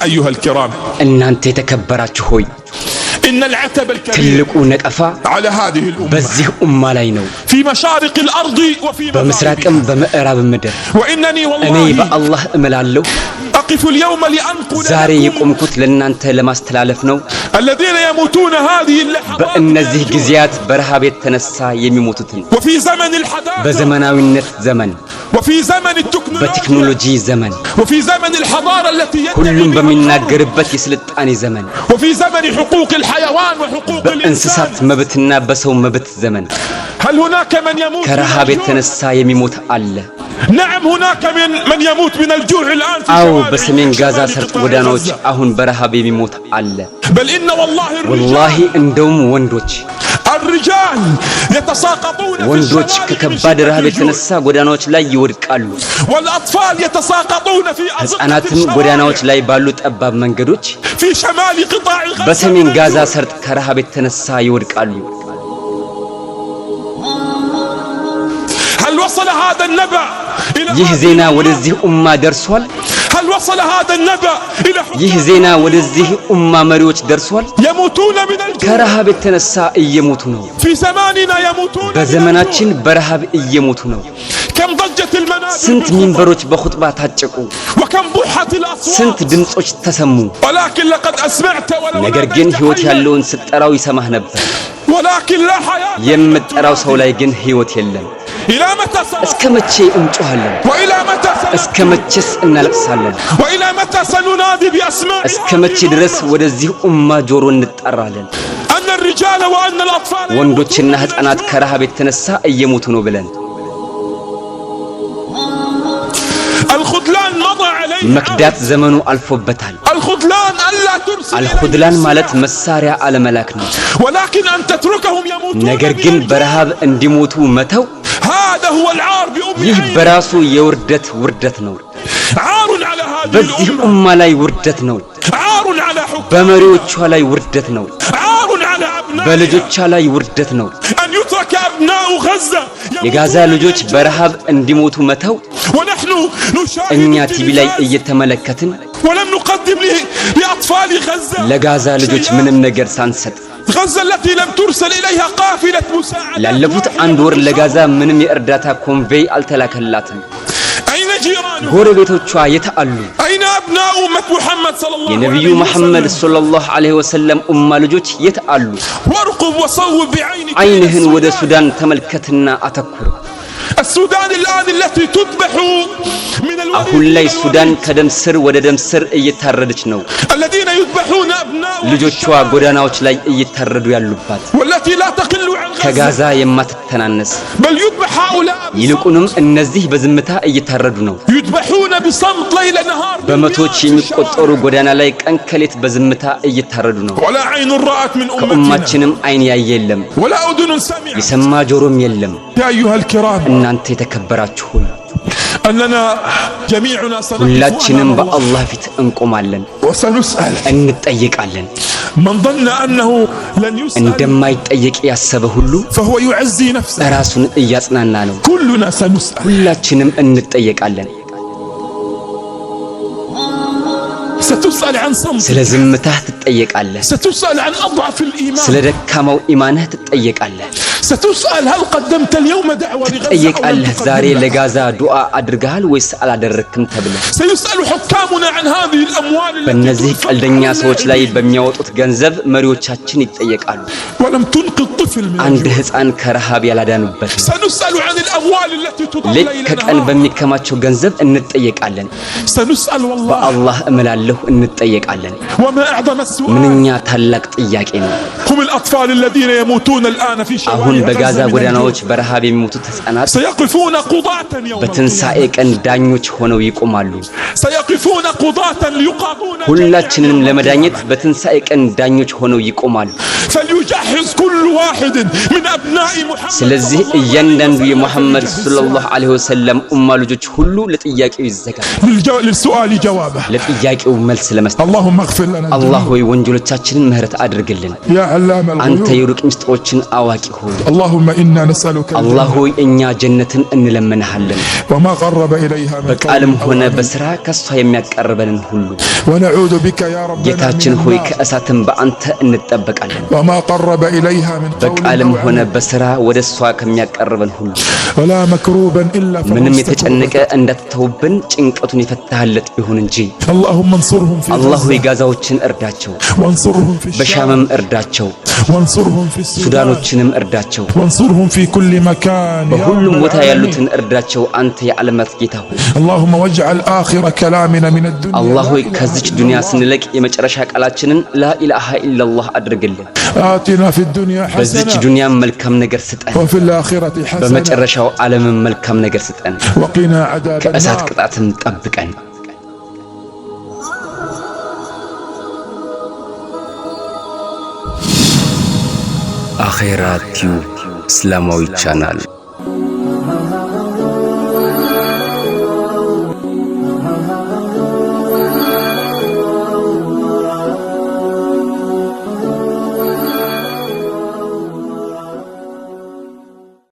أيها الكرام እናንተ የተከበራችሁ ሆይ፣ إن العتب الكبير ትልቁ ነቀፋ على هذه الأمة በዚህ ኡማ ላይ ነው፣ في مشارق الأرض وفي በምስራቅም مغاربها በምዕራብ ምድር። وإنني እኔ والله በአላህ እምላለሁ፣ أقف اليوم لأنقل ዛሬ لكم የቆምኩት ለእናንተ ለማስተላለፍ ነው። الذين يموتون هذه اللحظات من በእነዚህ الجوع ጊዜያት በረሃብ የተነሳ የሚሞቱትን፣ وفي زمن الحداثة በዘመናዊነት ዘመን፣ وفي زمن التكنولوجيا በቴክኖሎጂ ዘመን፣ وفي زمن الحضارة التي يدعي ሁሉም بها الغرب በሚናገርበት የስልጣኔ ዘመን፣ وفي زمن حقوق الحيوان وحقوق الإنسان በእንስሳት መብትና በሰው መብት ዘመን هل هناك من يموت من ከረሃብ الجوع؟ የተነሳ የሚሞት አለ። نعم هناك من يموت من الجوع الآن في አዎ፣ شوارع በሰሜን ጋዛ شمال ሰርጥ قطاع ጎዳናዎች غزة አሁን በረሃብ የሚሞት አለ። بل إن والله ወላሂ الرجال እንደውም ወንዶች الرجال يتساقطون في ወንዶች الشوارع من ከከባድ شدة ረሃብ الجوع የተነሳ ጎዳናዎች ላይ ይወድቃሉ። والأطفال يتساقطون في أزقة ሕፃናትም ጎዳናዎች الشوارع ላይ ባሉ ጠባብ መንገዶች في شمال قطاع غزة በሰሜን من ጋዛ الجوع ሰርጥ ከረሃብ የተነሳ ይወድቃሉ። هل وصل هذا النبأ إلى ይህ هذه ዜና الأمة؟ ወደዚህ ኡማ ደርሷል። هل وصل هذا النبأ إلى ይህ حكام ዜና ወደዚህ ኡማ መሪዎች ደርሷል። يموتون من الجوع ከረሃብ የተነሳ እየሞቱ ነው። في زماننا يموتون من الجوع በዘመናችን በረሃብ እየሞቱ ነው። كم ضجت المنابر ስንት بالخطب ሚንበሮች በኹጥባ ታጨቁ፣ وكم بحت ስንት الأصوات ድምጾች ተሰሙ። ولكن لقد أسمعت ولو ነገር ግን ناديت ሕይወት حيا ያለውን ስትጠራው ይሰማህ ነበር። ولكن لا حياة لمن የምትጠራው ሰው تنادي ላይ ግን ሕይወት የለም። إلى متى እስከ سنصبر መቼ እንጮኻለን? وإلى متى እስከ سنبكي መቼስ እናለቅሳለን? وإلى متى سننادي بأسماء እስከ هذه መቼ ድረስ الأمة ወደዚህ ኡማ ጆሮ እንጠራለን? أن الرجال وأن الأطفال يموتون ወንዶችና من ሕፃናት الجوع ከረሃብ የተነሳ እየሞቱ ነው ብለን الخذلان مضى عليه መክዳት عهد ዘመኑ አልፎበታል። الخذلان ألا ترسل إليهم አልኹድላን ማለት السلاح መሳሪያ አለመላክ ነው። ولكن أن تتركهم يموتون ነገር من ግን الجوع በረሃብ እንዲሞቱ መተው هذا هو العار بأم ይህ عينه በራሱ የውርደት ውርደት ነው። عار على هذه በዚህ الأمة ኡማ ላይ ውርደት ነው። عار على حكامها በመሪዎቿ ላይ ውርደት ነው። عار على أبنائها በልጆቿ ላይ ውርደት ነው። أن يترك أبناء غزة የጋዛ يموتون من ልጆች الجوع በረሃብ እንዲሞቱ መተው ونحن نشاهد እኛ ቲቪ ላይ التلفاز እየተመለከትን ولم نقدم لأطفال غزة ለጋዛ ልጆች شيئا ምንም ነገር ሳንሰጥ غزة التي لم ترسل إليها قافلة مساعدات ላለፉት واحدة አንድ ወር منذ ለጋዛ شهر ምንም የእርዳታ convoy አልተላከላትም። أين جيرانها؟ ጎረቤቶቿ የት አሉ? أين أبناء أمة محمد صلى الله የነቢዩ عليه መሐመድ وسلم؟ ሰለላሁ ዐለይሂ ወሰለም ኡማ ልጆች የት አሉ? وارقب وصوب بعينك إلى ዓይንህን ወደ السودان ሱዳን ተመልከትና አተኩር። السودان الآن التي تذبح من አሁን الوريد ላይ إلى ሱዳን الوريد ከደም ስር ወደ ደም ስር እየታረደች ነው። الذين يذبحون أبناؤها في ልጆቿ الشوارع ጎዳናዎች ላይ እየታረዱ ያሉባት والتي لا تقل عن غزة ከጋዛ የማትተናነስ بل يذبح هؤلاء بصمت ይልቁንም እነዚህ በዝምታ እየታረዱ ነው። يذبحون بصمت ليل نهار በመቶዎች بالمئات في የሚቆጠሩ الشوارع ጎዳና ላይ ቀን ከሌት በዝምታ እየታረዱ ነው። ولا عين رأت من أمتنا ከኡማችንም ዓይን ያየ የለም፣ ولا أذن سمعت የሰማ ጆሮም የለም። يا أيها الكرام እናንተ የተከበራችሁ ሆይ أننا جميعنا سنقف ሁላችንም أمام الله በአላህ ፊት እንቆማለን፣ وسنسأل እንጠየቃለን። من ظن أنه لن يسأل እንደማይጠየቅ ያሰበ ሁሉ فهو يعزي نفسه ራሱን እያጽናና ነው። كلنا سنسأل ሁላችንም እንጠየቃለን። ستسأل عن ስለ صمتك ዝምታህ ትጠየቃለህ። ستسأل عن أضعف ስለ الإيمان ደካማው ኢማንህ ትጠየቃለህ። ستسأل هل قدمت اليوم دعوة لغزة أو لم ትጠየቃለህ ዛሬ تقدم لها ለጋዛ ዱዓ አድርገሃል ወይስ አላደረግክም ተብለህ። سيسأل حكامنا عن هذه الأموال التي በእነዚህ تنفق ቀልደኛ على ሰዎች ላይ اللاعبين በሚያወጡት ገንዘብ መሪዎቻችን ይጠየቃሉ። ولم تنقذ طفل من አንድ الجوع ሕፃን ከረሃብ ያላዳኑበት ነው። سنسأل عن الأموال التي تضر ሌት ليل ከቀን نهار በሚከማቸው ገንዘብ እንጠየቃለን። سنسأل والله በአላህ እምላለሁ እንጠየቃለን። وما أعظم السؤال ምንኛ ታላቅ ጥያቄ ነው። هم الأطفال الذين يموتون الآن في አሁን شوارع በጋዛ غزة من الجوع ጎዳናዎች በረሃብ የሚሞቱት ሕፃናት سيقفون قضاة يوم በትንሣኤ القيامة ቀን ዳኞች ሆነው ይቆማሉ። سيقفون قضاة ليقاضون جميعا ሁላችንንም يوم ለመዳኘት القيامة በትንሣኤ ቀን ዳኞች ሆነው ይቆማሉ። فليجهز كل واحد من أبناء محمد ስለዚህ صلى الله عليه እያንዳንዱ وسلم የሙሐመድ يجهز ሰለላሁ ዐለይሂ ወሰለም ኡማ ልጆች ሁሉ ለጥያቄው ይዘጋጁ፣ للسؤال جوابه። ለጥያቄው መልስ ለመስጠት። اللهم اغفر لنا አላህ الذنوب ሆይ ወንጀሎቻችንን ምህረት አድርግልን። يا علام አንተ الغيوب። የሩቅ ምስጢሮችን አዋቂ ሆይ፣ اللهم إنا نسألك አላህ الجنة ሆይ እኛ ጀነትን እንለምንሃለን፣ وما قرب إليها من قول በቃልም أو ሆነ عمل። በስራ ከሷ የሚያቀርበንን ሁሉ። ونعوذ بك يا ربنا من ጌታችን ሆይ النار ከእሳትም በአንተ እንጠበቃለን፣ وما قرب إليها من قول በቃልም أو ሆነ عمل። በስራ ወደ እሷ ከሚያቀርበን ሁሉ። ولا مكروبا إلا ምንም فرجت የተጨነቀ كربته። እንዳትተውብን ጭንቀቱን የፈታህለት ቢሆን እንጂ። اللهم انصرهم في አላህ ሆይ غزة ጋዛዎችን እርዳቸው፣ وانصرهم في الشام በሻምም እርዳቸው፣ وانصرهم في السودان ሱዳኖችንም እርዳቸው፣ وانصرهم في كل مكان يا በሁሉም رب ቦታ العالمين። ያሉትን እርዳቸው። አንተ የዓለማት ጌታ ሆይ። اللهم واجعل آخر كلامنا من الدنيا አላህ لا ሆይ إله ከዚች إلا ዱንያ الله። ስንለቅ የመጨረሻ ቃላችንን ላኢላሃ ኢላላህ አድርግልን። آتنا في الدنيا በዚች حسنة ዱንያም መልካም ነገር ስጠን፣ وفي الآخرة حسنة በመጨረሻው ዓለምም መልካም ነገር ስጠን፣ وقنا عذاب ከእሳት النار። ቅጣትም ጠብቀን። አኼራ ቲዩብ እስላማዊ ቻናል።